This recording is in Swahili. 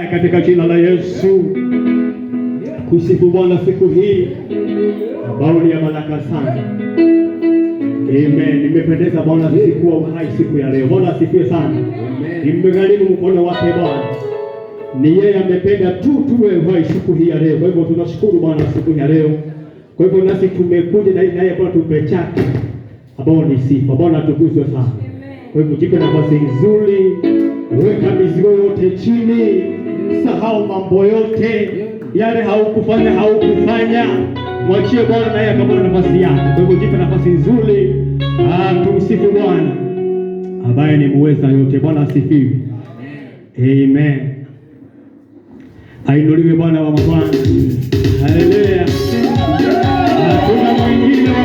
Katika jina la Yesu kusifu Bwana siku hii ambao ni ya baraka sana. Amen. Nimependeza Bwana sisi kuwa uhai siku ya leo. Bwana asifiwe sana. Nimegharimu mkono wake Bwana. Ni yeye amependa tu tuwe uhai siku hii ya leo. Kwa hivyo tunashukuru Bwana siku hii ya leo. Kwa hivyo nasi tumekuja na naye Bwana tupe chake ambao ni sifa. Bwana atukuzwe sana. Kwa hivyo jipe nafasi nzuri, weka mizigo yote chini, sahau mambo yote yale haukufanya, haukufanya, mwachie Bwana naye akapata nafasi yake. Kwa hivyo jipe nafasi nzuri, tumsifu Bwana ambaye ni muweza yote. Bwana asifiwe. Amen. Ainuliwe Bwana wa mabwana. Haleluya. Hakuna mwingine wa